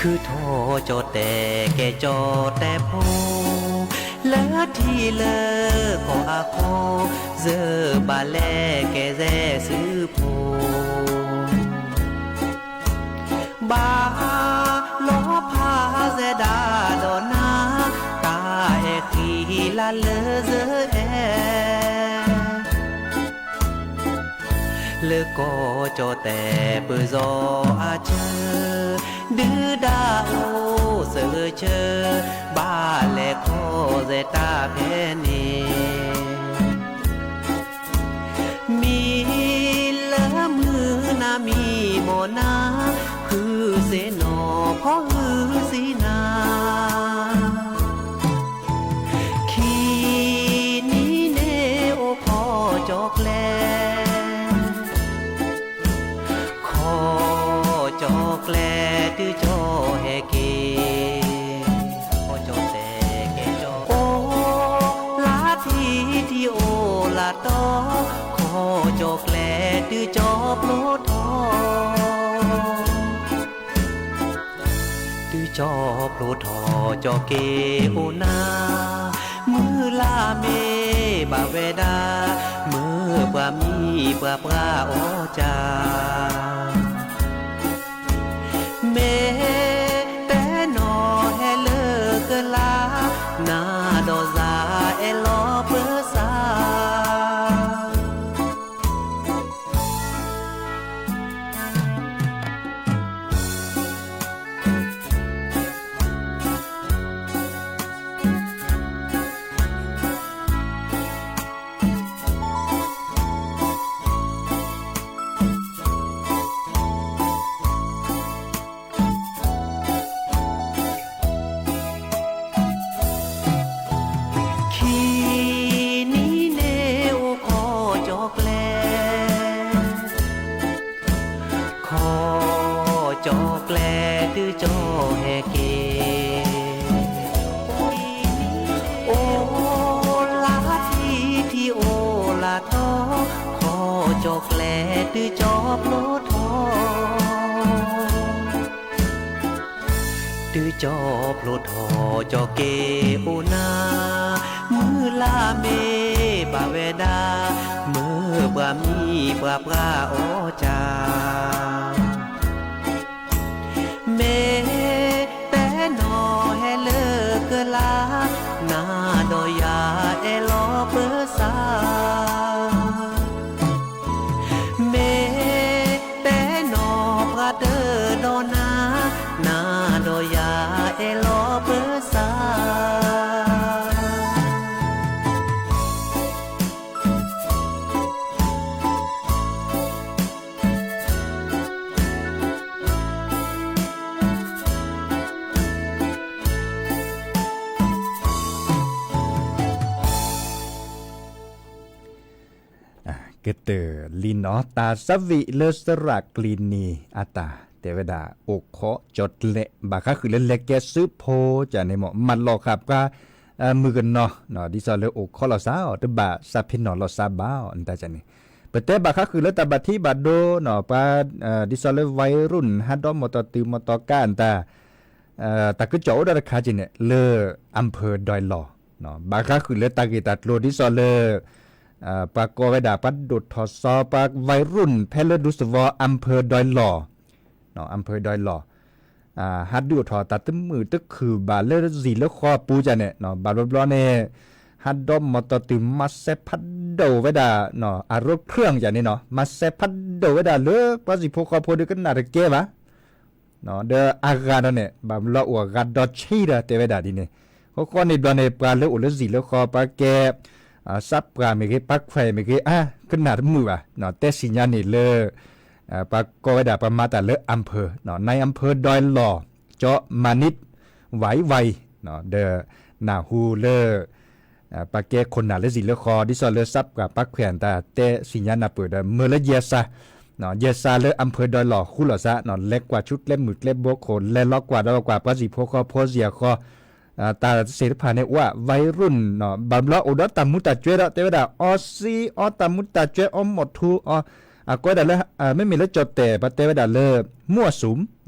ထုးထီၣ်ကၠီၣ်တဲာ်ကဲကၠီၣ်တဲာ်ဖိ, လၢထံလၢကီၢ်အခိၣ်, ယဘၣ်လဲၤကဲစဲးစုဖိ, ဘၣ်လီၤဖးစဲးဒၣ်ဒီးနၤ, တၢ်အဲၣ်ဃံလၤလၢစၢၤအဲၣ် လၢကီၢ်ကၠီၣ်တဲၣ်ပၢၢ်စီၤအဆၢ, ဒုၣ်ဒါအိၣ်စၢၤဆၢ, ဘၣ်လဲၤခီၣ်စဲးတၢ်ဖဲန့ၣ်, မံလၢမုၢ်နၤမံမီၢ်နၤ, ဃုစ့ၣ်နီၤဖီၣ်ဃုစံနၤ ခံနံၤန့ၣ်အိၣ်ခီၣ်ကၠီၣ်ကျဲ, ခီၣ်ကၠီၣ်ကျဲတုၤကၠီၣ်ဟဲက့ၤ, ခီၣ်ကၠီၣ်တဲာ်ကဲကၠီၣ်, အိၣ်လၢထံထံအိၣ်လၢတီ, ခီၣ်ကၠီၣ်ကျဲတုၤကၠီၣ်ဖျိထီၣ် တုၤကၠီၣ်ဖျိထီၣ်ကၠီၣ်က့ၤအိၣ်နၤ, မုၢ်လၢ်မ့ၢ်ဘၣ်ဝဲဒၣ်, မ့ၢ်ပှၤမံပှၤပှၢ်အီၣ်ကၢ, မ့ၢ်တဲနီၢ်ဟဲလၢကလါ, နၤဒီးယၤအဲၣ်လီၤပၢၤစၢ် ခံနံၤန့ၣ်အိၣ်ခီၣ်ကၠီၣ်ကျဲ, ခီၣ်ကၠီၣ်ကျဲတုၤကၠီၣ်ဟဲက့ၤ, အိၣ်လၢထံထံအိၣ်လၢတီ, ခီၣ်ကၠီၣ်ကျဲတုၤကၠီၣ်ဖျိထီၣ် တုၤကၠီၣ်ဖျိထီၣ်ကၠီၣ်က့ၤအိၣ်နၤ, မုၢ်လၢ်မ့ၢ်ဘၣ်ဝဲဒၣ်, မ့ၢ်ပှၤမံပှၤပှၢ်အီၣ်ကၢ, မ့ၢ်တဲနီၢ်ဟဲလၢကလါ, နၤဒီးယၤအဲၣ်လီၤပၢၤစၢ် မ့ၢ်တဲနီၢ်ပှၤတၢၢ်ဒီးနၤ, နၤဒီးယၤအဲၣ်လီၤပၢၤစၢ် ကတၢၢ်လံနီၤ တၢ်သးဝံၣ်လၢသရၣ်ကျံၤနံၤအတၢ် တဲဝဲဒၣ် အိၣ်ခိးကၠီၣ်ကျဲ ဘၣ်ဃးဃုာ်လၢလဲၤကဲစုဖိ ကန့ၣ်မ့ၢ် မၤလီၤဃာ်ပှၤ မုၣ်ကနီၤ ဒ်သိးလၢအိၣ်ခိးလီၤသးအီၤ တဘၣ်သးဖ့နီၣ်လီၤသးဘၣ်အီၤ နတၢ်န့ၣ် ပတဲဘၣ်ဃးဃုာ်လၢတၢ်ဘၣ်ထံးဘၣ်ဒိနီၤ ပှၤ ဒ်သိးလၢ วัยรุ่น ဟးဒီးမီၢ်တီၢ်တုၤမီၢ်တီၢ်ကါ နတၢ် တၢ်ကစီၣ်အိၣ်ဒီးတခါကန့ၣ် လၢ อำเภอดอยหล่อ ဘၣ်ဃးဃုာ်လၢတၢ်ဂ့ၢ်တၢ်ကျိၤဒ်သိးလၢ ပှၤကိးဝဲဒၣ် ပှၤဒိၣ်ထီၣ်စီၤ ပှၤ วัยรุ่น ဖဲလၢဒူသဝီ อำเภอดอยหล่อ อำเภอดอยหล่อ ဟးဒုးအိၣ်ထီၣ်တၢ်တမုာ်တခုၣ်ဘၣ်လၢယံၤလၢဃီအပူၤကန့ၣ် ဘၣ်ဘျီဘျီန့ၣ် ဟးဒီးမီၢ်တီၢ်တုၤမၤစဲးဖးဒိၣ်ဝဲဒၣ် အရူခရၢၣ်ကန့ၣ်နီၤ မၤစဲးဖးဒိၣ်ဝဲဒၣ်လၢပှၤဟံၣ်ဖိဃီဖိဒီးကနၣ်တကဲဘၣ် ဒီးအဂၤဒီးန့ၣ် ဘၣ်ဘျီအိၣ်အဂၤဒီးဆံဒီးတဲဝဲဒၣ်ဒ်န့ၣ် ဃီဃီန့ၣ်ဘျီန့ၣ် ပှၤလၢအိၣ်လၢယံၤလၢဃီ ပှၤကဲ သးပှၢ်မ့ၢ်ဂ့ၤ ပှၤခွဲးမ့ၢ်ဂ့ၤ အါ ကနၣ်တမုာ်ဘၣ် တဲစံၣ်ညါန့ၣ်လၢ ပှၤကိးဝဲဒၣ်ပှၤမၤတၢ်လၢ อำเภอ ในอำเภอดอยหล่อ เจ้ามานิด ไหวไว ဒီးနၢ်ဟူလၢ ပှၤကဲခိၣ်နၢ်လၢယံၤလၢဃီ ဒ်သိးလၢသးပှၢ်ပှၤခွဲးတၢ်တဲစံၣ်ညါနၢ်ပၢၢ်ဒီး မၢလၢယဲၢ်စၢ် ယဲၢ်စၢ်လၢ อำเภอดอยหล่อ ဃူလီၤသး လဲၤကွၢ်ဆူကျဲမုၢ်ကျဲဘိခိၣ် လဲၤလီၤကွၢ်ဒီးကွၢ်ပှၤဟံၣ်ဖိဃီဖိစံၣ်အဃီ တၢ်သ့ၣ်တဖၣ်န့ၣ် ဝဲ วัยรุ่น ဘၣ်ဘျီအိၣ်ဒီးတၢ်မူတၢ်ကွဲဒီး တဲဝဲဒၣ် အီစံအီတၢ်မူတၢ်ကွဲ အီမီၢ်ထူ အီ အကိးဝဲဒၣ်လၢ မ့မ့ၢ်လၢကၠီၣ်တဲၣ် ပှၤတဲဝဲဒၣ်လၢ မူၣ်အစုမ်,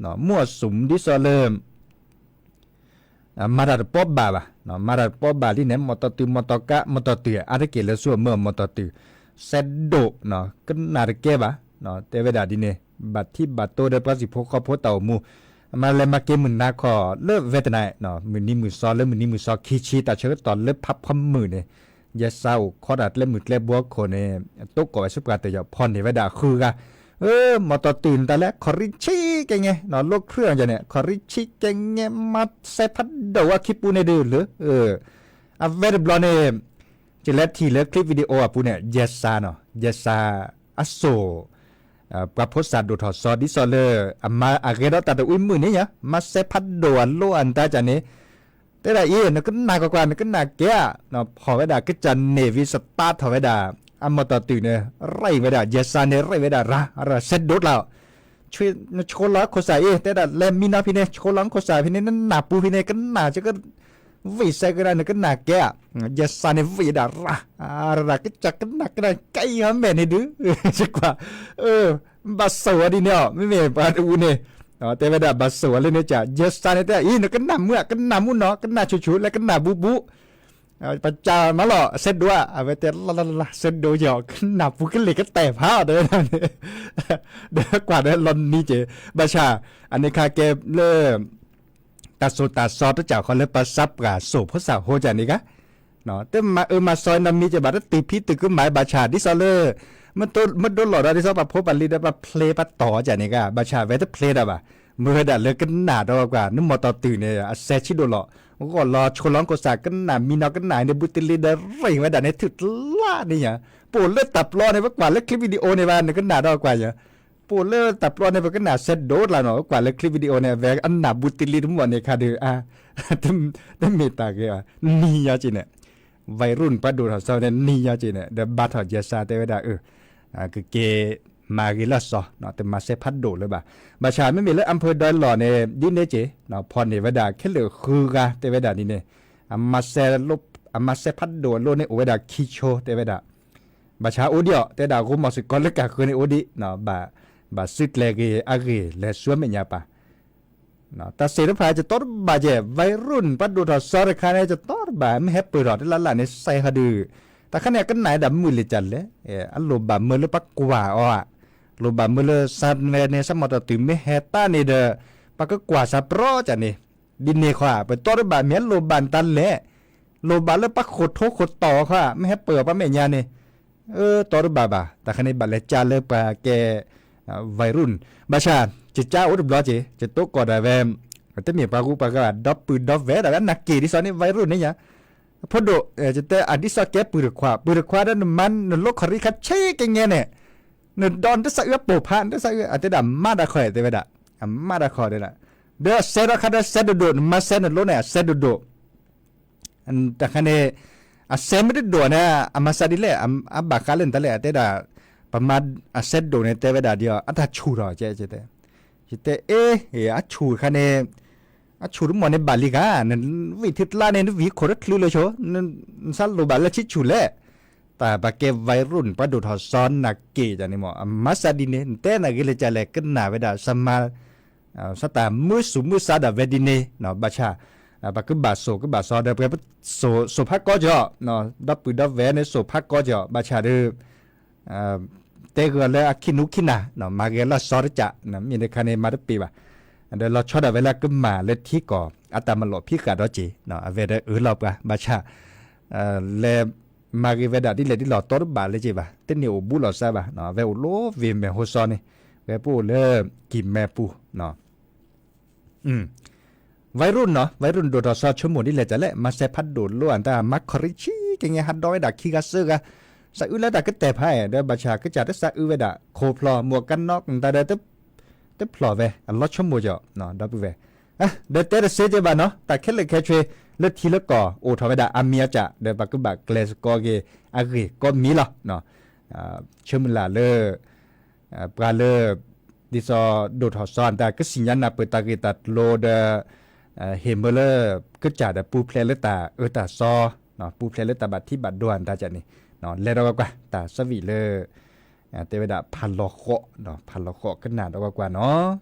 မူၣ်အစုမ် ဒ်သိးလၢ မၤတၢ်တပီဘၣ်ဘၣ်, မၤတၢ်တပီဘၣ်လံန့ၣ် မီၢ်တီၢ်တုၤ မီၢ်တီၢ်ကါ မီၢ်တီၢ်တုၤ အါတက့ၢ်လၢဆူအမၢမီၢ်တီၢ်တုၤ စဲဒိၣ် ကနၣ်တကဲဘၣ်, တဲဝဲဒၣ်ဒ်န့ၣ် ဘၣ်ထံဘၣ်တိဒီးပှၤစံၣ်ဖိဃီဖိတၢ်အိၣ်မူ မၤလဲၤမၤက့ၤမုၢ်နၤခီၣ်လၢ ဝဲတနံၤ မုၢ်နံၤမုၢ်သီလၢမုၢ်နံၤမုၢ်သီခံဆံ တၢ်ဆၢကတီၢ်လၢဖးဖီမုၢ်န့ၣ် ယဲစါအိၣ်ခိးတၢ်ကျဲမုၢ်ကျဲဘိအခိၣ်န့ၣ် တိကိးဝဲဆူပှၤတယီၣ် ဖီၣ်န့ၢ်ဝဲဒၣ်ဃုဂၤ, မီၢ်တီၢ်တုၤနတၢ်လဲၣ် ခီၣ်ရံၣ်ဆံကဲငဲ လီၢ်ခရံာ်အီၤန့ၣ် ခီၣ်ရံၣ်ဆံကဲငဲ မၤစဲဖးဒိၣ်အခံပူၤန့ၣ်ဒုးလၢ အဝဲတဘျီန့ၣ် ကလဲၤထံၣ်လၢ clip video အပူၤန့ၣ် ယဲစါနီၤ ယဲစါ အစိၣ် ပှၤဖိစၢ်ဒိၣ်ထီၣ်စီၤ ဒ်သိးလၢ အမၤအဂဲၤဒီးတၢ်တအူမုၢ်န့ၣ်ညါ မၤစဲဖးဒိၣ်အလိအတၢ်ကၢ်န့ၣ် တဲဒၣ်အံၤ နကနၣ်ကွၢ်ကွၢ် နကနၣ်ကဲဧါ, ဖီၣ်ဝဲဒၣ်ကစၢ်န့ၣ်ဝံၤ စတၢ်ထီၣ်ဝဲဒၣ် အမီၢ်တီၢ်တုၤန့ၣ် ရ့ဝဲဒၣ် ယဲစါန့ၣ် ရ့ဝဲဒၣ်ရၤ စဲဒိၣ်တၢ် နဆိလီၤခိၣ်စၢ်အံၤ တဲဒၣ်လဲၤမံနီၤဖဲန့ၣ် ဆိလီၤခိၣ်စၢ်ဖဲန့ၣ် နနၢ်ပူၤဖဲန့ၣ် ကနၣ်က ဝံၣ်စဲကဒါ နကနၣ်ကဲဧါ, ယဲစါန့ၣ်ဝံၣ်ဒၣ်ရၤ ရၤ ကစၢ်ကနၣ်ကနၣ်ကဲအံၤဟီမဲာ်န့ၣ်ဒုး ကွၢ် ဘၣ်ဆိၣ်အီၤဒ်န့ၣ်အီၤ မ့မ့ၢ်ပှၤတအူန့ၣ် တဲဝဲဒၣ် ဘၣ်ဆိၣ်အီၤလၢန့ၣ်ကၢ် ယဲစါန့ၣ်တဲအံၤ နကနၣ်မုာ် ကနၣ်မုာ်နီၤ ကနၣ်ဆူၣ်ဆူၣ် လၢကနၣ်ဘူးဘူး ပစၢ်မးလီၤ စဲဒိၣ်ဧါ အဝဲတဲလၢလၢလၢ စဲဒိၣ်ယီၤ ကနၣ်ပူၤကလ့ၢ်ကတဲာ်ဖးအီၤ တဲဝဲဒၣ်န့ၣ် ဒီးကွၢ်ဒီးလီၤနံၤက့ၤ ဘၣ်ဆၣ် အန့ၣ်ခါကဲလၢ တၢ်စိၢ်တၢ်စီတစၢ်ဃီလၢပှၤစးပှၢ်စိၢ်ဖိစၢ်ဖိကၢ်န့ၣ်ဂၤ တမၤအၢမၤစီနီတမံၤကဲဘၣ် တတုၤဖံးတုၤကမၣ်ဘၣ်ဆၣ် ဒ်သိးလၢ မ့ၢ်ဒိလီၤဒီး ဒ်သိးပှၤဖိပှၤလံၤဒီးပှၤဖျဲးပှၤတီၢ်ကၢ်န့ၣ်ဂၤ ဘၣ်ဆၣ်ဝဲတဖျဲးဒၣ်ဘၣ် မ့ၢ်ဝဲဒၣ်လၢကနၣ်ဒီးကွၢ် နမီၢ်တီၢ်တုၤန့ၣ် အစဲးဆံးဒိၣ်လီၤ ဂီၢ်လီၤဆိလီၤခိၣ်စၢ် ကနၣ်မံနီၤကနၣ်န့ၣ် ဘူးတလ့ဒီးရ့ၣ်ဝဲဒၣ်န့ၣ် ထုးတလါန့ၣ်ညါ ပအိၣ်လၢတၢ်ပျီန့ၣ် ပကွၢ်လၢ clip video န့ၣ်ဘၣ် နကနၣ်ဒီးကွၢ်ယၤ ပအိၣ်လၢတၢ်ပျီန့ၣ် ပကနၣ်စဲဒိၣ်တလါနီၤ ပကွၢ်လၢ clip video န့ၣ် အဝဲအနၢ်ဘူးတလ့တမီၢ်န့ၣ်ခါဒုး တမ့ၢ်တၢ်ဂ့ၤဘၣ် နံၤညါက့ၤန့ၣ် ဝဲရူၢ်ပှၤဒိၣ်ထီၣ်စီၤန့ၣ် နံၤညါက့ၤန့ၣ် ဒီးဘါထီၣ်ယဲစါတဲဝဲဒၣ် အၢ ကက့ၤမၤဂ့ၤလၢစီၤ တမၤစဲဖးဒိၣ်လၢၤဘၣ် ဘၣ်ဆၣ်မ့မ့ၢ်လၢ အၣ်ဖၢၣ်ဒွဲလီၢ်န့ၣ် ဒ်န့ၣ်က့ၤ ဖီၣ်န့ၢ်ဝဲဒၣ်ခဲလၢာ်ဃုဂၤတဲဝဲဒၣ်ဒ်န့ၣ် အမၤစဲဖးဒိၣ်အလိၣ်န့ၣ် အိၣ်ဝဲဒၣ်ခံဆိတဲဝဲဒၣ် ဘၣ်ဆၣ်အိၣ်ဒံးအီၤ တဲဒၣ်ဂိၢ်မီၢ်စ့ၢ်ကီးလၢကၢ်ဃၢၤန့ၣ်အိၣ်ဒံး ဘၣ် ဘၣ်စုကျဲၤဂ့ၤအဂ့ၢ်လဲၤဆူအမဲာ်ညါပၢ် တၢ်စ့ၣ်တဖၣ် ယတီတဘၣ်ကဲ ဝဲရူၢ်ပှၤဒိၣ်ထီၣ်စီၤတခါန့ၣ် ယတီတဘၣ် မ့ၢ်ဟဲပၢၢ်ထီၣ်တလၢ်လၢ်န့ၣ် စဲးဟီဒုး တၢ်ခါန့ၣ် အကနၣ်ဝဲဒၣ်မုာ်လံာ်ကလဲၣ် အလိၣ်ဘၣ်မၢလၢပှၤကွၢ်အီၤဧါ လိၣ်ဘၣ်မၢလၢစးဝဲန့ၣ် စးမီၢ်တီၢ်တုၤမ့ၢ်ဟဲတၢ်န့ၣ်ဒီး ပှၤကကွၢ်စးပြီကၢ်န့ၣ် ဒ်န့ၣ်ခီ ပတီတဘၣ် မ့ၢ်လိၣ်ဘၣ်နတၢ်လဲၣ် လိၣ်ဘၣ်လၢပှၤဃိးထိဃိးတီၤခီ မ့ၢ်ဟဲပၢၢ်အီၤပှၤမဲာ်ညါန့ၣ် တီတဘၣ်ဘၣ် တၢ်ခါန့ၣ် ဘၣ်လဲၤကၢလၢပှၤကဲ ဝဲရူၢ် ဘၣ်ဆၣ် ယကၢအိၣ်တဘျီက့ၤ ယတိကိးဒၣ်ဝဲ တမ့ၢ်ပှၤဂူပှၤဂၤ ဒီပုၢ်ဒီဝဲၢ်ဒၣ်ဝဲ နၢ်က့ၤဒ်သိးန့ၣ် ဝဲရူၢ်န့ၣ်ညါ အဖိဒိၣ် ယတဲအဒ်သိးကဲပုၢ်တခွါ ပုၢ်တခွါဒီးနမါနလိခီၣ်ရံၣ်ခါဆ့ကညဲန့ၣ် နဒီးနတသးအုးအပိာ်ဖး နတသးအုး အတဲဒၣ်မါတၢ်ခီၣ်တဲဝဲဒၣ် အမါတၢ်ခီၣ်တဲဒၣ် ဒီးအစဲးဒီးခါဒီးစဲးဒိၣ်ဒိၣ် နမါစဲးနလိန့ၣ် အစဲးဒိၣ်ဒိၣ် တၢ်ခါန့ၣ် အစဲးမ့ၢ်တဒိၣ်န့ၣ် အမၤစးဒ်လဲၣ် အဘၣ်ဃးလၢနတၢ်လဲၣ် အတဲဒၣ် ပမၤအစဲးဒိၣ်န့ၣ် တဲဝဲဒၣ်ဒ်အီၤ အတၢ်ဆူၣ်ထီၣ်ကဲ ယတဲ အ့ အဆူၣ်တခါန့ၣ် အဆူၣ်တမီၢ်န့ၣ်ဘၣ်လံဂၤ နဝံၣ်ထံတလါန့ၣ် နဝံၣ်ခိၣ်တချုးလၢၤဆိ နစးလိၣ်ဘၣ်လၢဆံးဆူၣ်လဲၣ် တၢ်ပှၤကဲဝဲရူၢ်န့ၣ် ပှၤဒိၣ်ထီၣ်စီၤနၢ်က့ၤတၢ်န့ၣ်မ့ၢ် အမၤစးဒ်န့ၣ် နတဲနၢ်ဂ့ၤလၢကလဲၣ် ကနၣ်ဝဲဒၣ် စမါ စးတၢ်မုာ်စူၣ်မုာ်စါဒၣ်ဝဲဒ်န့ၣ် ဘၣ်ဆၣ် ပကဘၣ်စိာ်ကဘၣ်စီၤဒီး ပကစိာ်ဖးကီကီ ဒီပုၢ်ဒီဝဲၢ်န့ၣ် စိာ်ဖးကီကီ ဘၣ်ဆၣ်ဒီး တဲဂ့ၤလၢအခံနူခံနၤ မၤဂ့ၤလၢစီၤတကး မ့ၢ်တခါန့ၣ် မၤတပ့ၤဘၣ် ဒီးလီၤဆီဒၣ်ဝဲလၢကမၣ်လၢထံကီၢ် အတၢ်မၤလိာ်ဖံးဃာ်ဒီးက့ၤ အဝဲဒီးအၢလီၤပှၤ ဘၣ်ဆၣ် လဲၤမၤဂ့ၤဝဲဒၣ်ဒ်လဲၣ်ဒ်လဲၣ် တီတဘၣ်လၢက့ၤဘၣ် တန့ၢ်အိၣ်ဘူးလီၤစၢ်ဘၣ် အဝဲအိၣ်လၢဝ့ၢ်မဲာ်ဟိစီန့ၣ် ဝဲပအိၣ်လၢကံၢ်မဲပူၤ ဝဲရူၢ်နီၤ ဝဲရူၢ်ဒိၣ်ထီၣ်စီၤဆိကမိၣ်ဒ်လဲၣ်တၢ်လဲၣ် မၤစဲးဖးဒိၣ်လိအတၢ် မၤခီၣ်ရံၣ်ဆံးကညဲ ဟးဒီဝဲဒၣ်ခံဂၤသၢဂၤ သးအုးလၢတၢ်ကတဲာ်ဖး ဒီးဘၣ်ဆၣ်ကစၢ်တသးအုးဝဲဒၣ် ခိၣ်ဖျီၣ်မိၢ်ကနီၣ်တၢ်ဒီး တဖျီၣ်ဝဲ အလီၤဆိကမိၣ်ကီး ဒီပုၢ်ဝဲၢ် ဒီးတဲတစဲးက့ၤဘၣ်နီၤ တၢ်ခဲလၢာ်ခဲဆ့ လၢထံလၢကီၢ် အိၣ်ထီၣ်ဝဲဒၣ်အါမံၤအါကၢ် ဒီးပကဘၣ်ကျဲးစကီးက့ၤ အဂ့ၢ်ကိးမံၤလီၤ ဆၢမုၢ်လၢ်လၢ ပှၤလၢ ဒ်သိးဒိၣ်ထီၣ်စီၤအတၢ်ကစံၣ်ညါနၢ်ပၢၢ်တၢ်ဂ့ၢ်တၢ်ကျိၤဒီး ဟ့ၣ်မၢလၢ ကစၢ်ဒီးပူၤဖျဲးလၢတၢ်အၢတၢ်သီ ပူၤဖျဲးလၢတၢ်ဘၣ်ထံဘၣ်ဒိအတၢ်ကၢ်န့ၣ် လဲၤဒီးဝဲကွၢ် တၢ်သးဝံၣ်လၢ တဲဝဲဒၣ်ဖးလီၤဃီး, ဖးလီၤဃီးကနၣ်ဒီးကွၢ်ကွၢ်နီၤ. ဃုထ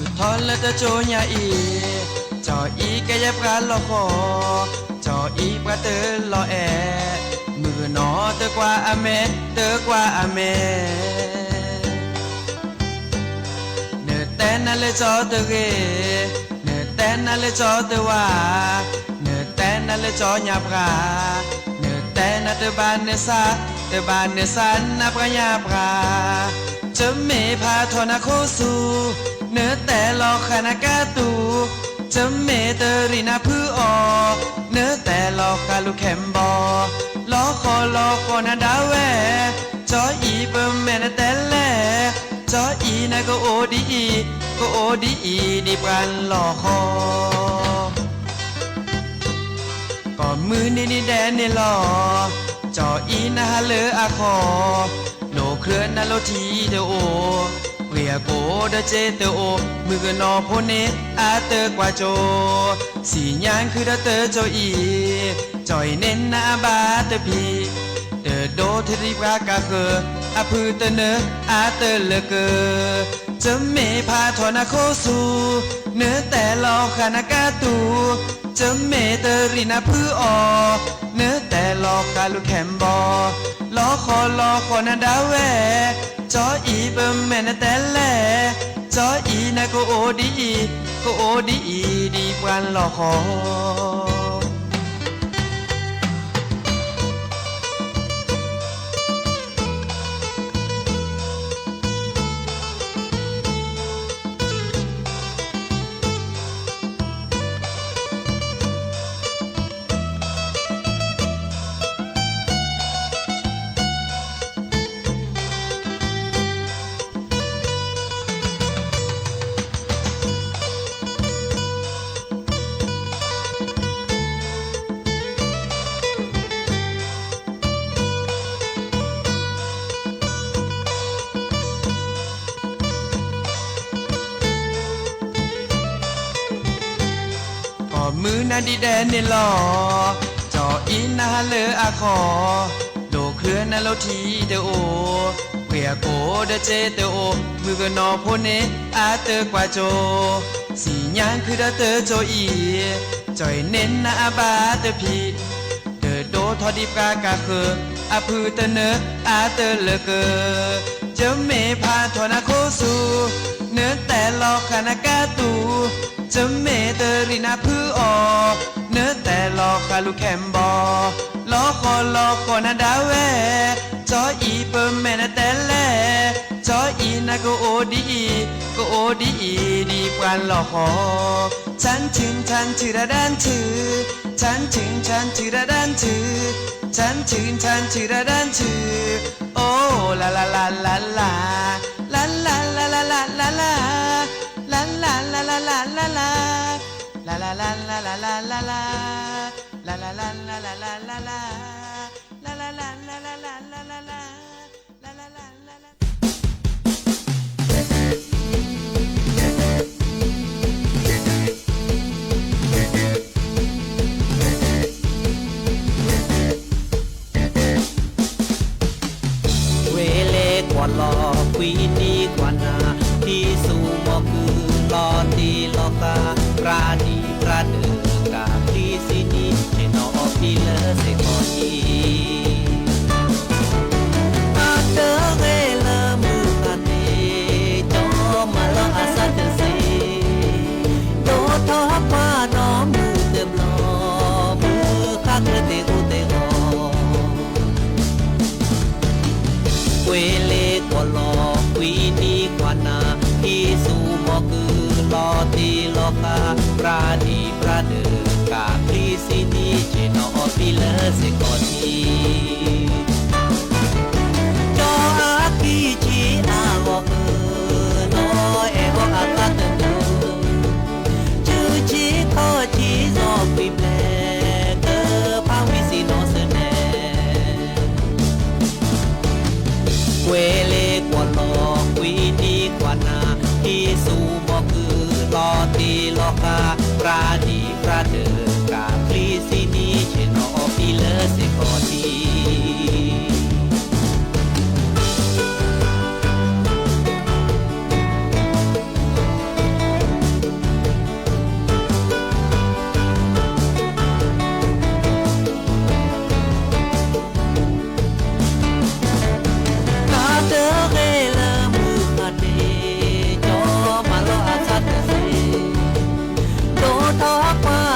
ီၣ်လၢတကၠိညါအံၤ, ကၠီအံၤကဲယဲပှၤလီၤဃီ, ကၠီအံၤပှၤတလီၤအဲၣ်, မုၣ်ကနီၤတကွၢ်အမဲာ်, တကွၢ်အမဲာ်. နတဲနၤလၢကၠီတဂ့ၤ, နတဲနၤလၢကၠီတဝါ, နတဲနၤလၢကၠီညါပှၤ, နတဲနၤတဘၣ်နဆါ, တဘၣ်နဆါနၤပှၤညါပှၤ. ကမ့ၢ်ဖးထီၣ်နၤခိၣ်ဆူ, နတဲလီၤဃာ်နၤကါတူ, ကမ့ၢ်တရံးနၤဖုအီၤ, နတဲလီၤဃာ်လူၤခဲးဘီ, လီၤဃီလီၤဃီနၤဒၣ်ဝဲ, ကၠီအံၤပမဲာ်နတဲလဲၣ်, ကၠီအံၤနကအိၣ်ဒ်အံၤ, ကအိၣ်ဒ်အံၤဒ်ပှၤလီၤဃီ. ကိးမုၢ်နံၤဒဲးန့ၣ်လီၤ, ကၠီအံၤနဟးလၢအဃီ, လိာ်ချၢနၤလိာ်ထံတအိၣ်, ပှ့ၤအကိာ်ဒီးစ့တအိၣ်, မုၣ်ကနီၤဖိန့ၣ်အတကွၢ်ကၠိ, စံၣ်ညါခုဒီးတကၠိအံၤ, ကၠီအံၤန့ၣ်နအဘၣ်တဖံး, တဒိးထီၣ်ဒံးပှၤကါဃၢၤ, အဖုတနၢအတလၢကၢၢ်. ကမ့ၢ်ဖးထီၣ်နၤခိၣ်ဆူ, နတဲလီၤဃာ်နၤကါတူ, ကမ့ၢ်တရံးနၤဖုအီၤ, နတဲလီၤဃာ်လူၤခဲးဘီ, လီၤဃီလီၤဃီနၤဒၣ်ဝဲ, ကၠီအံၤပမဲာ်နတဲလဲၣ်, ကၠီအံၤနကအိၣ်ဒ်အံၤ, ကအိၣ်ဒ်အံၤဒ်ပှၤလီၤဃီ. ကိးမုၢ်နၤဒ်ဒဲးန့ၣ်လီၤ, ကၠီအံၤနဟးလၢအဃီ, လိာ်ချၢနၤလိာ်ထံတအိၣ်, ပှ့ၤအကိာ်ဒီးစ့တအိၣ်, မုၣ်ကနီၤဖိန့ၣ်အတကွၢ်ကၠိ, စံၣ်ညါခုဒီးတကၠိအံၤ, ကၠီအံၤန့ၣ်နအဘၣ်တဖံး, တဒိးထီၣ်ဒံးပှၤကါဃၢၤ, အဖုတနၢအတလၢကၢၢ်. ကမ့ၢ်ဖးထီၣ်နၤခိၣ်ဆူ, နတဲလီၤဃာ်နၤကါတူ, ကမ့ၢ်တရံးနၤဖုအီၤ, နတဲလီၤဃာ်လူၤခဲးဘီ, လီၤဃီလီၤဃီနၤဒၣ်ဝဲ, ကၠီအံၤပမဲာ်နတဲလဲၣ်, ကၠီအံၤနကအိၣ်ဒ်အံၤ, ကအိၣ်ဒ်အံၤဒ်ပှၤလီၤဃီ. ဆၣ်ဆူၣ်ဆၣ်ဆူၣ်တၢ်ဒၣ်ဆူၣ်, ဆၣ်ဆူၣ်ဆၣ်ဆူၣ်တၢ်ဒၣ်ဆူၣ်, ဆၣ်ဆူၣ်ဆၣ်ဆူၣ်တၢ်ဒၣ်ဆူၣ်, အိၣ်လါလါလါလါလါ, လါလါလါလါလါ, လါလါလါလါလါလါလါ, လါလါလါလါလါလါလါလါ, လါလါလါလါလါလါလါလါ, လါလါလါလါလါလါလါ, လါလါလါလါလါလါ. ဝ့ၢ်လ့ကွၢ်လီၤ ကွံနံၤကွၢ်နၤ, ထံဆူၣ်မီၤကုၢ်လီၤတံၢ်လီၤဃာ်, ပြၢ်ဒံးပြၢ်ဒၢး ကးချံစံနံၤ, ဆ့ၣ်နီၤအီၣ်ဖံလၢစ့ၢ်ကီးနံၤ အတဂ့ၤလၢမုၢ်ဂၤန့ၣ်, ကၠီမၤလီၤအသးတစ့, ဒိၣ်ထီၣ်ပှၢ်ဒီးမုၢ်တဘျီ, မုၢ်ဃၣ်ကျၢၤသ့ၣ်အိၣ်သ့ၣ်ဂီၤ. ကွ့လ့ကွၢ်လီၤ ကွံနံၤကွၢ်နၤ, ထံဆူၣ်မီၤကုၢ်လီၤတံၢ်လီၤဃာ်, ပြၢ်ဒံးပြၢ်ဒၢး ကးချံစံနံၤ, ဆ့ၣ်နီၤအီၣ်ဖံလၢစ့ၢ်ကီးနံၤ ကၠီအခံဆံအဂီၢ်အၢ, နီၢ်အဲၣ်ဂီၢ်အသးတဒၢ, စုဆံခီၣ်ဆံ စီၤကွံာ်ပ ကွဲးလ့ကွီၢ်လီၤ ကွံနံၤကွၢ်နၤ ဟံးဆူၣ်မီၢ်ကုၢ် လီၤတံၢ်လီၤဃာ် ပြၢဒံၣ်ပြၢဒၢး ကးချံစံနံၤ ဆ့ၣ်နီၤအီပံလၢစ့ၢ်ကီးဒံး တၢ်တဂ့ၤလၢမုၢ်ဃၢ်တ့ၢ် ကၠီမၤလီၤအသးတသ့ ဒိၣ်ထီၣ်ကွၢ်ဒီးမုၢ်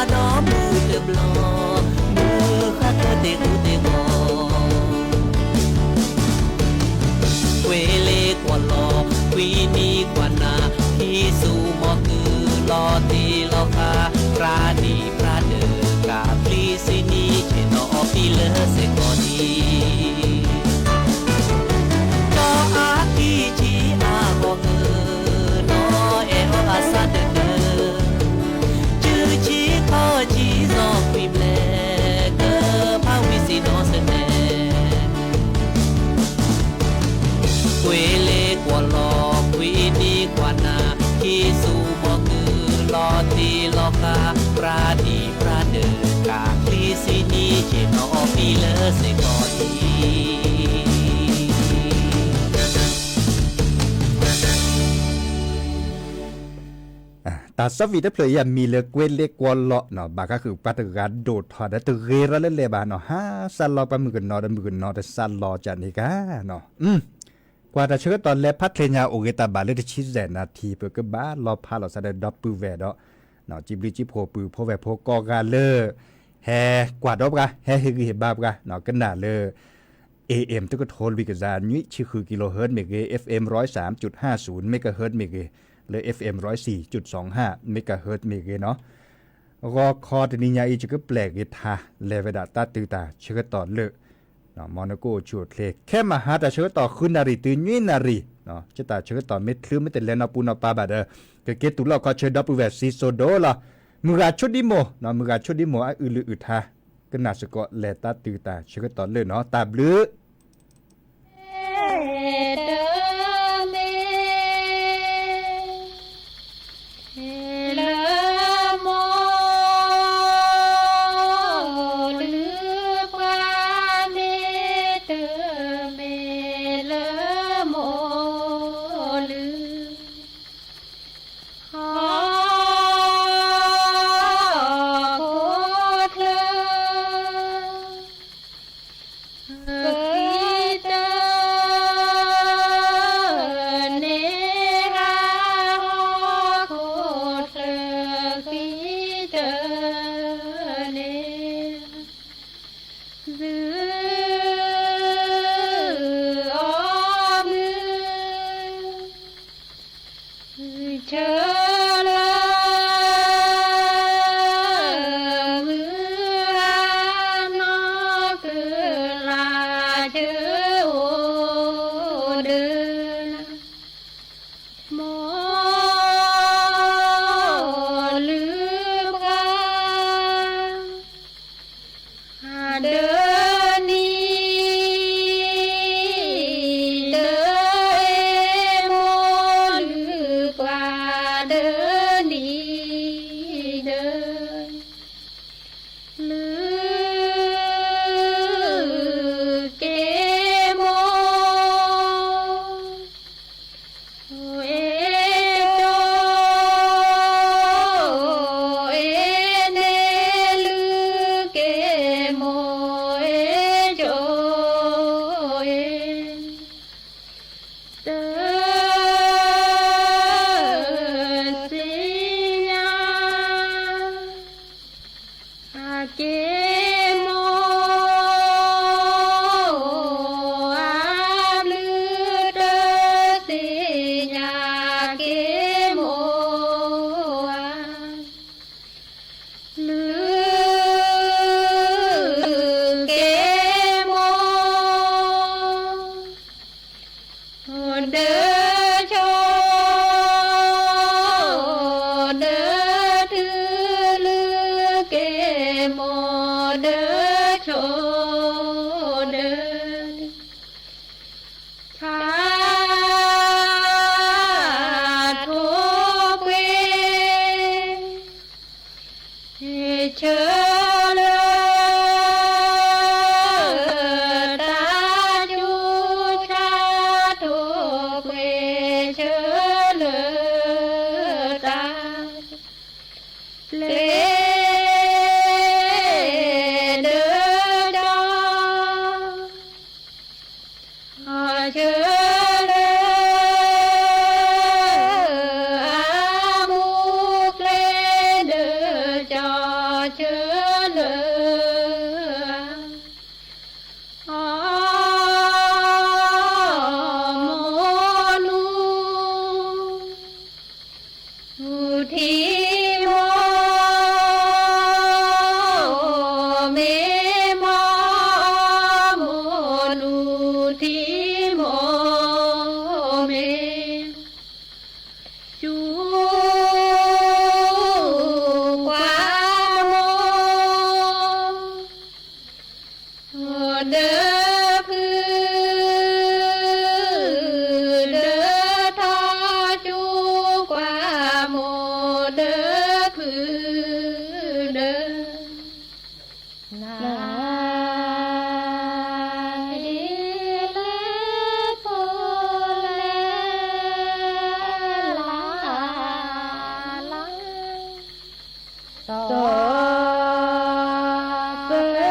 တဘျီ မုၢ်ဃၢ်တ့ၢ်တ့ၢ်ဃူတ့ၢ်ဃီ ကွဲးလ့ကွီၢ်လီၤ ကွံနံၤကွၢ်နၤ ဟံးဆူၣ်မီၢ်ကုၢ် လီၤတံၢ်လီၤဃာ် ပြၢဒံၣ်ပြၢဒၢး ကးချံစံနံၤ ဆ့ၣ်နီၤအီပံလၢစ့ၢ်ကီးဒံး ကၠီအါကံၢ်ဆံအါဂီၤအၢ နီၢ်အဲၣ်အီၤအသးတဒၢ စုဆံခီၣ်ဆံစီၤကွံာ်ဘျဲၣ် ကဖးဝံၤစံးနီၤစနဲ ကွဲးလ့ကွီၢ်လီၤ ကွံနံၤကွၢ်နၤ ဟံးဆူၣ်မီၢ်ကုၢ် လီၤတံၢ်လီၤဃာ် ပြၢဒံၣ်ပြၢဒၢး ကးချံစံနံၤ ဆ့ၣ်နီၤအီပံလၢစ့ၢ်ကီးဒံး တၢ်ဆီဖံးတဖျၢၣ်အံၤ အမံၤလၢကွဲးလ့ကွီၢ်လီၤနီၤ ဘၣ်ဃးဃုာ်ပှၤတဂၤဒိၣ်ထီၣ်ဒီးတဂ့ၤရၢလၢလဲၤဘၣ်နီၤ ဟါစးလီၤပှၤမုၣ်ကနီၤဒီးမုၣ်ကနီၤတစးလီၤကန့ၣ်ကါနီၤ ကွၢ်တၢ်ဆၢကတီၢ်လဲၤဖးချ့ညါအိၣ်ဂ့ၤတၢ်ဘၣ်လၢတဆံယဲၢ်နၣ်ထံၣ် ပကဘၣ်လီၤဖးလီၤစးဒီးဒီပုၢ်ဝဲၢ်ဒီး စံးဘျုးစံးဖှိၣ်ပုၢ်ဖိဝဲၢ်ဖိကိးဂၤလၢ ဟဲကွၢ်ဒီးပှၤ ဟဲဟ့ၣ်ဂံၢ်ဟ့ၣ်ဘါပှၤ ကနၣ်လၢ A M တကထိလွံၢ်ကယၤနွံဆံဃု kilohertz မ့ၢ်ဂ့ၤ F M ร้อยสามจุดห้าศูนย์ megahertz မ့ၢ်ဂ့ၤ လၢ F M ร้อยสี่จุดสองห้า megahertz မ့ၢ်ဂ့ၤနီၤ ဂီၤခီတနံၤညါအံၤ ယကပျဲၢ်က့ၤထါ လဲၤဝဲဒၣ်တၢ်တုၤတၢ်ဆၢကတီၢ်လၢ မ်နကအိၣ်ဆူၣ်အိၣ်ချ့ ခဲမဟါတၢ်ဆၢကတီၢ်ဃုနၣ်ရံၣ်တုၤနွံနၣ်ရံၣ် ကတၢ်ဆၢကတီၢ်မ့ၢ်ချုးမ့ၢ်တလဲၤနီၢ်ပူၤနီၢ်ပၤဘၣ်ဒီး ကက့ၤတူၢ်လိာ်ခီဆၢဒီပုၢ်ဝဲၢ်စံၣ်စိၤဒိလီၤ မုၢ်ဂၤဆိဒံမိၢ် မုၢ်ဂၤဆိဒံမိၢ် အအုၣ်လုၢ်အုၣ်ထါ ကနၣ်စ့ၢ်ကီးလဲၤတၢ်တုၤတၢ်ဆၢကတီၢ်လၢနီၤ တၢ်ဘျုး ဟီၣ်ခိၣ်ချၢ ဃံတၢ န့ၣ်ဟါ ဟီၣ်ခိၣ်ချၢ ဃံတၢ န့ၣ် သုးအီၣ်မုၢ် ဆၢလၢ မုၢ်ဟါနီၢ်ကလၤ ဆၢအိၣ်ဒၢ မ်လုၢ်ပှၤ ဒၢနံၤဒၢ မ်လုၢ်ပှၤဒၢနံၤဒၢ လုၢ်က့မိၢ် အဲၣ်ကၠိ အဲၣ်န့ၣ် လုၢ်က့မိၢ် အဲၣ်ကၠိ အဲၣ် တၢ်သ့ၣ်ညါ အက့မိၢ် အဘျုးတၢ်သ့ၣ်ညါ အက့မိၢ် လုၢ်က့မိၢ် ဒၢဆိ ဒၢတုၤ လုၢ်က့မိၢ် ဒၢဆိ ဒၢ ထံ ဆၣ်ထိၣ်ပှ့ၤ ဆၢလၢ တၢ်ယူၢ် ဆၣ်ထိၣ်ပှ့ၤ ဆၢလၢ တၢ် ပျဲ ဒၢကၠီ ဆၢလၢ အမူကျဲ ဒၢကၠီ ဆၢလၢ အမိၢ်နူ ထံမိၢ်မ့ၢ် မိၢ်မူ ထံမိၢ်မ့ၢ် ဆူ ကွၢ်မိၢ် ဒၢဖု ဒၢထီ ဆူ ကွၢ်မိၢ် ဒၢဖု ဒၢ နၤ ဒ်လဲၣ်ဖိလဲၣ်လၢ်လၢ် စီၤ ပၢၤခံ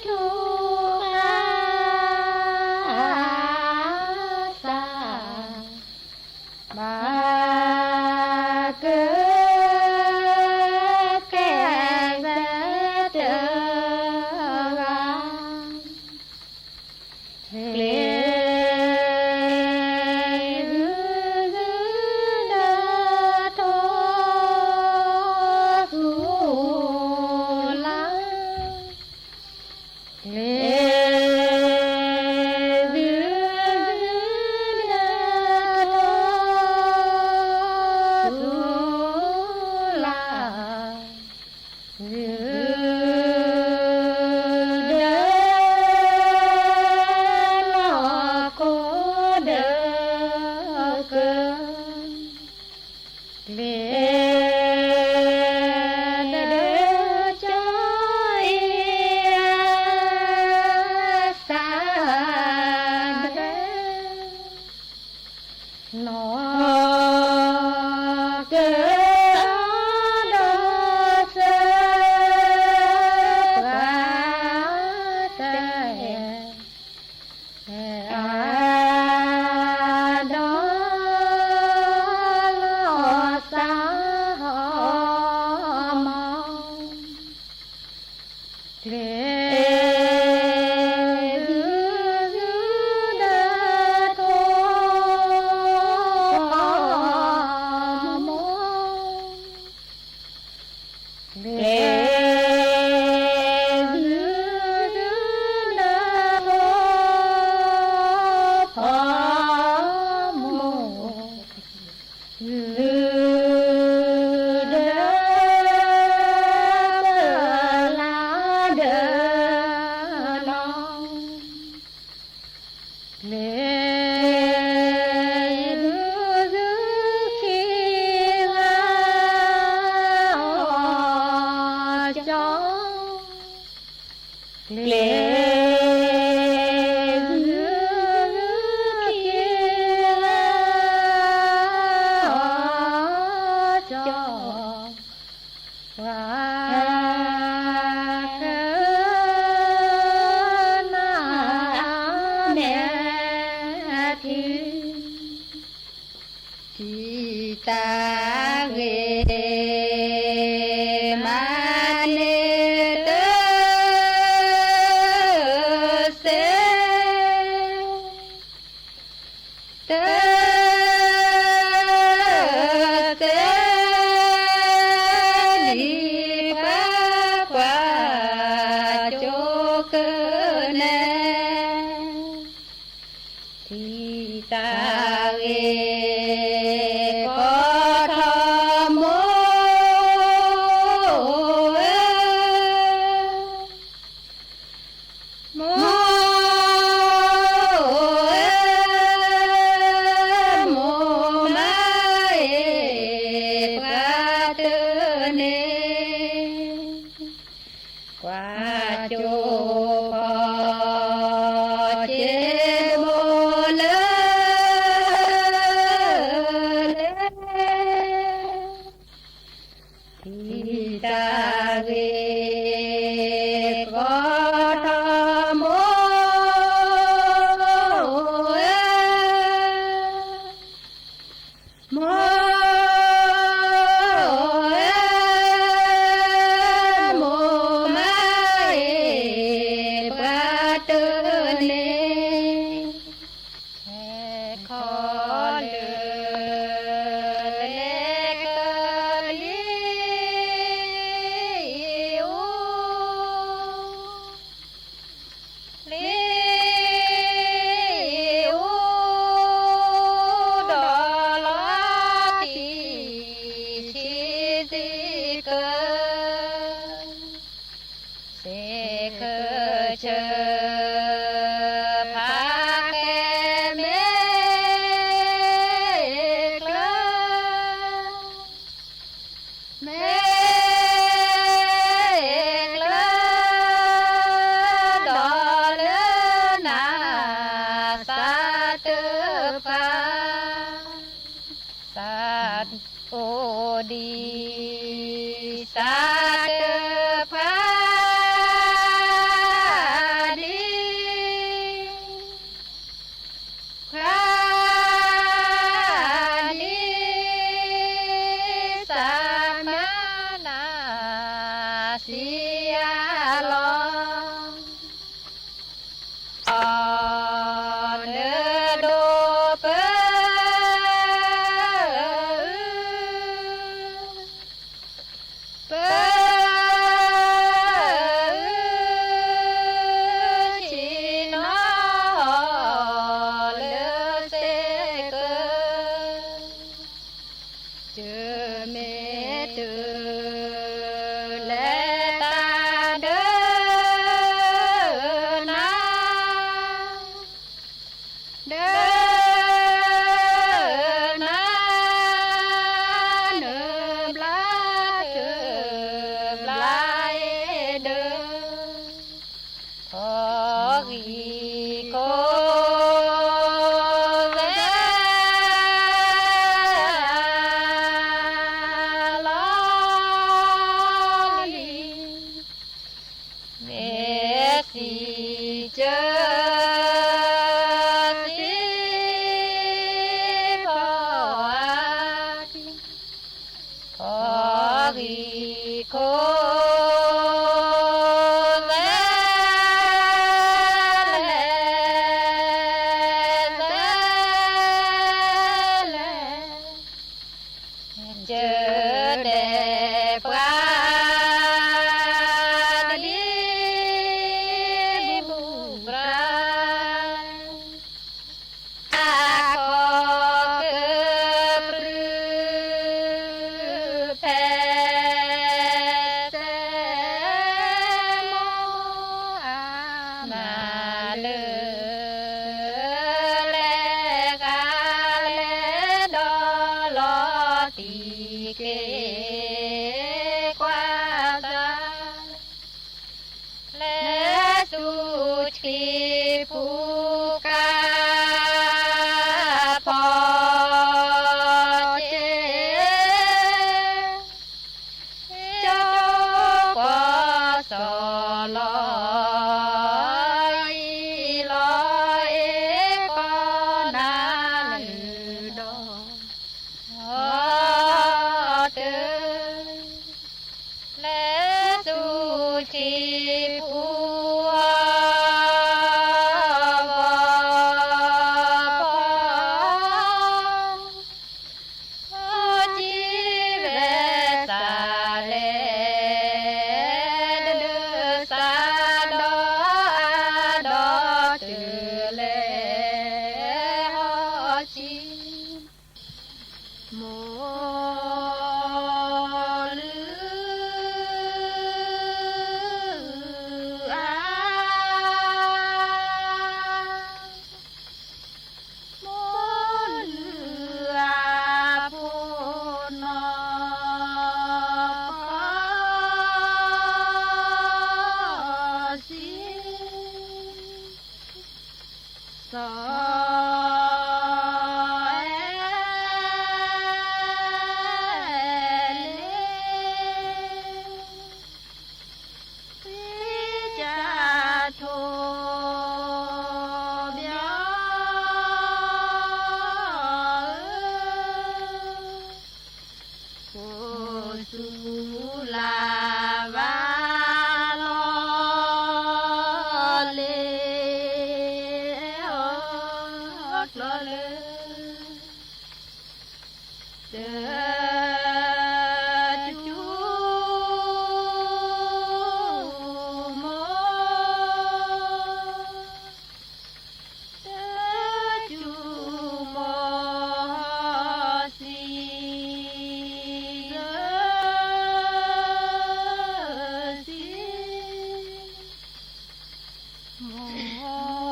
ထူဃါ သၣ် ဘၣ် က ကဲ သၢ တဂၤ ကျဲ ဂုၤဂုၤ ဒၢထီ သူလၢ် ကျဲ ဂုၤဂုၤ ဒၢထီ သူလၢ် ဂုၤ ဒၢ လီၢ်ခိၣ် ဒၢ ကၢ ကျဲ ဒၢ ကၠီ အ့ သၣ် ဒၢ နီၢ် ကၢ ဒီး သၢ ပှၤ တ အ ဒီး လီၤ သၣ် ဟီ မီ ကျဲ ဂုၤဂုၤ ဒၢထီ မိၢ် ကျဲ ဂုၤဂုၤ ဒၢထီ ဖီ မိၢ် ဂုၤ ဒၢ ပၢၤလၢ် ဒၢ နီၢ် ကျဲ ဂုၤဂုၤ ခံ ဂၤ ကၠီ ကျဲ ဂုၤဂုၤ ခံ ဂၤ ကၠီ ပှၤ က န မဲာ်ထံ တံၤသးဂ့ၤ မၤန့ၢ်တသ့ တသ့ ဒ်ပှၤကွၢ်ကၠိကၢနဲ တံၤသးဂ့ၤ ကိးထီၣ်မိၢ်ဧၢ, မိၢ် ဒၢနၤ နဘျါတဘျါအံၤဒၢ ဖီဂံၢ်ခိၣ် လီၤလံ မ့ၢ်စံးကၢ စံးဖီအါ ဖီဂံၢ်ခိၣ် လဲၤ လဲၤ လဲၤ ကၢဒဲးပှၤ တဒ်မူကြၢး တၢ်ခီကပြုၢ် ဖဲ သဲမိၢ်အါ နၤလၢ လဲၤဃါလဲၤဒီး လီၤတံၢ်က့ၤ ကွၢ်စၢ် လဲၤဆူထံပူၤ ကါ ဖီက့ၤ ကၠိပှီၤ စီၤလီၤ အံၤလီၤအ့ၤ ကီၢ်နၤလၢဒီး တၢ လဲၤဆူထံပူၤ ဂီၤ ဖီ ဖီကံဝဲစးလဲၣ် ဒၢစးဒီးအါဒီးတၢ်လဲၤဟီၣ်ဆံ မိၢ်လုၢ်အါ မိၢ်လုၢ်အါ ဖိနီၢ် ဖီစံ စီၤ အဲ လ့ သံကၢ်ထိး ဘၠီ ကိးဆူလၢ်ဘၣ် လီၤလ့ၤ အီၣ်ကျီလၢ တၢ် ကၠူ မိၢ် တၢ်ကၠူ မိၢ် စံ စံ မိၢ်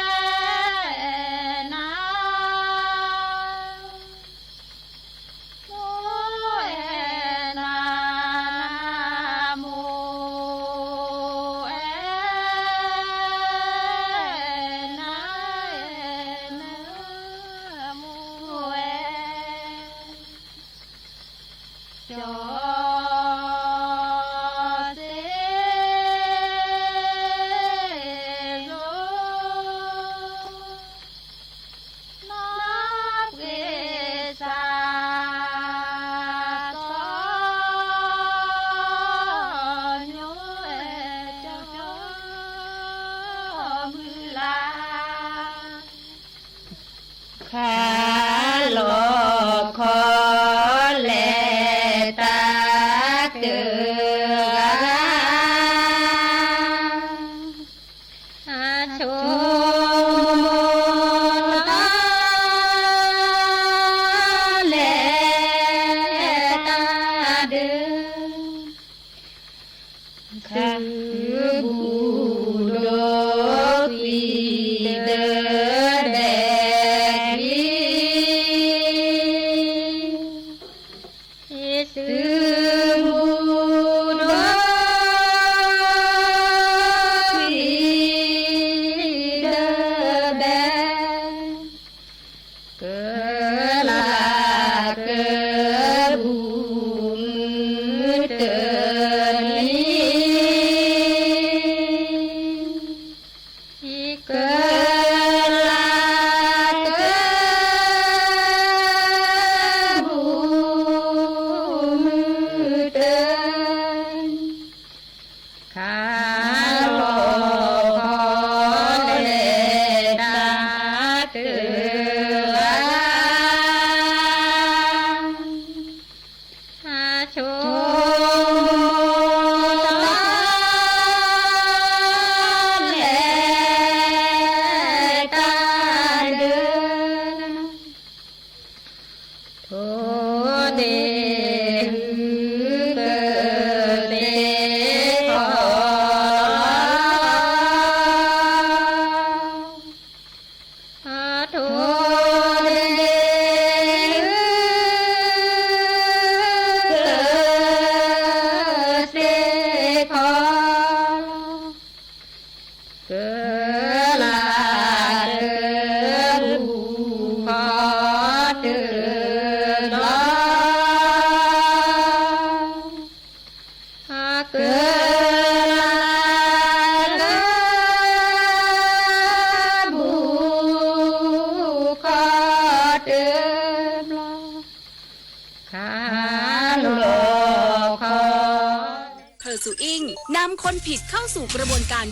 အဲ နၤ မိၢ် အဲ နၤ နၤ မိၢ် အဲ နၤ အဲ နၤ မိၢ် အဲ ကၠီ စ့ လိ နီၢ်ပှ့ၤစး စီၤ ညိ အဲ ကၠီ ကၠီ မုၢ်လၢ် ခးလီၤခီလဲၣ် တၢ်တဂၤဂၤ အဆိမိၣ် လဲၣ်တၢ်ဒုး ခးဘူးဒီး ကလၤကဘူၣ်မုၢ်တၢ် ခးလီၤခီလဲၤတၢ်တဂၤ အဆိ လဲၤတၢ်ဒၢ ထိၣ်ဒ့ဟုကသ့ခီလီၤ ထိၣ်ဒ့ဟုကသ့ခီလီၤ ကလၤကဘူၣ်ခီတဘျီ ကလၤကဘူၣ်ခီတဘျီ ခးလီၤခီ เธอสุอิงนำคนผิดเข้าสู่กระบวนการ